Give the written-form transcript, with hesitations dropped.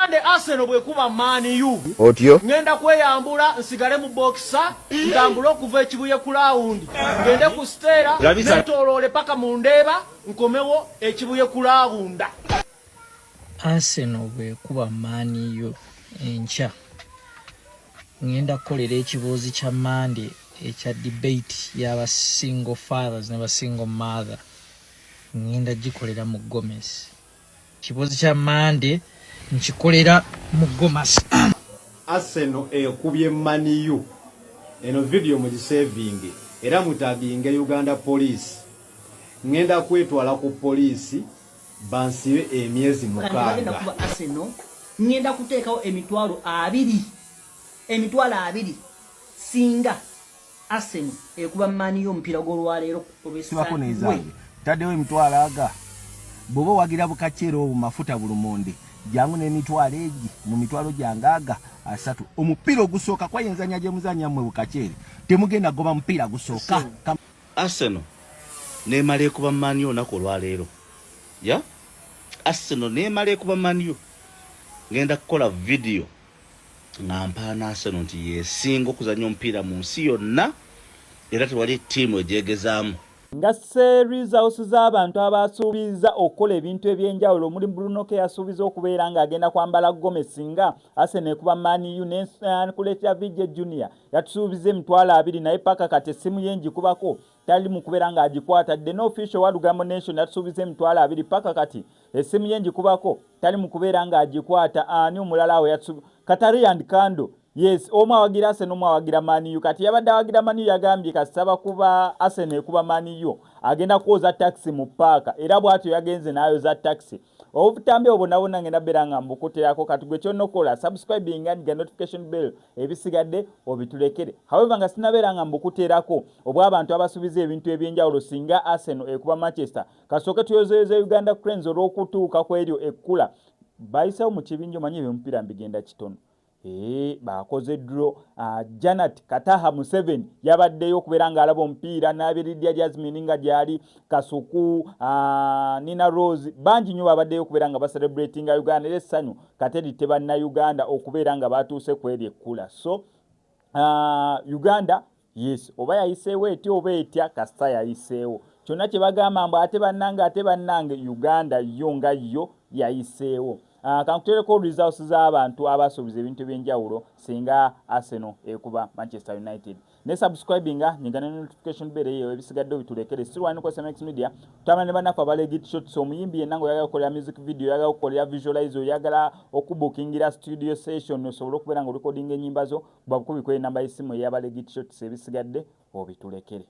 Mande Arsenal bwekuba Man U. Otyo. Ngenda kweyambula nsigale mu boxer ntambule okuva ekibuye ku lawundi ngende ku Stella netoloole paka mu Ndeeba nkomewo ekibuye ku lawunda. Arsenal bwekuba Man U enkya ngenda kukolera ekiboozi kya Mande ekya debate y'aba single fathers ne ba single mother ngenda gikolera mu Gomez. Kibozi kya Mande nkikolera mu Gomasi. Arsenal ekubye Man U. Eno video mugisevinge era mutaginge Uganda Police. Ngenda kwetwala ku poliisi bansibe emyezi 6. Kuba Arsenal ngenda kuteekawo 20,000 20,000 singa Arsenal ekuba Man U omupiira gw'olwaleero. Sibako n'ezange taddewo emitwalo aga bw'oba owagira bukaceera obwo mafuta bulumonde jangu n'emitwalo egi mu mitwalo gyange aga 30 omupiira ogusooka kwayenzanya gye muzanya mmwe bukaceere temugenda goba mupiira gusooka. Arsenal nemala ekuba Man U olunaku olwaleero ya Arsenal nemala ekuba Man U ngenda kukola video nga mpaana Arsenal nti yesinga okuzannya omupiira mu nsi yonna era tewali ttiimu egyegezaamu. Nga results z'abantu abasuubiza okukola ebintu ebyenjawulo omuli Bruno K yasuubiza okubeera ng'agenda kwambala Gomez nga Arsenal ekuba Man U n'ekuleetera VJ Junior yatusuubiza 20,000 naye paka kati essimu ye ngikubako tali mu kubeera ng'agikwata. The official wa Lugambo Nation yatusuubiza 20,000 paka kati essimu ye ngikubako tali mu kubeera ng'agikwata. Ani omulala awo Katari and Kando? Yes, omu awagira Arsenal, omu awagira Man U. Kati yabadde awagira Man U yagambye kasaba kuba Arsenal ekuba Man U agenda kwoza taxi mu paaka, era bw'atyo yagenze n'ayoza taxi. Obutambi obwo bonna bonna ngenda beera nga mbukuterako. Kati gwe kyonnokola subscribing and ga notification bell, ebisigadde obitulekere. However, nga sinabeera nga mbukuterako obw'abantu abasuubiza ebintu ebyenjawulo singa Arsenal ekuba Manchester, kasooke tuyozeyoza Uganda Cranes olw'okutuuka ku eryo ekkula bayisewo mu kibinja. Omanyi ebyomupiira mbigenda kitono. Bakoze draw. Janet Kataha Museveni yabaddeyo okubeera ng'alaba omupiira n'Abiridia Jasmine nga gyali Kasuku, Nina Rose, bangi nnyo babaddeyo okubeera nga bacelebratinga Uganda era essanyu kateritte bannayuganda okubeera nga batuuse ku eryo ekkula. So Uganda, yes, oba yayiseewo etya oba etya, kasita yayiseewo. Kyonna kye bagamba mbu ate bannange, ate bannange, Uganda yo nga yo yayiseewo. Kankutereko results z'abantu abasuubiza ebintu ebyenjawulo singa Arsenal ekuba Manchester United. Ne subscribinga, nyiga ne notification bell eyo, ebisigadde obitulekere. Sirwani ku SMX Media, tutambula ne bannaffe abalegit shots. Omuyimbi yenna ng'oyagala okukolera music video, oyagala okukolera visualize, oyagala okubukingira studio session osobole okubeera nga orekodinga ennyimba zo, babukubi ku enamba y'essimu ey'abalegit shots, ebisigadde obitulekere.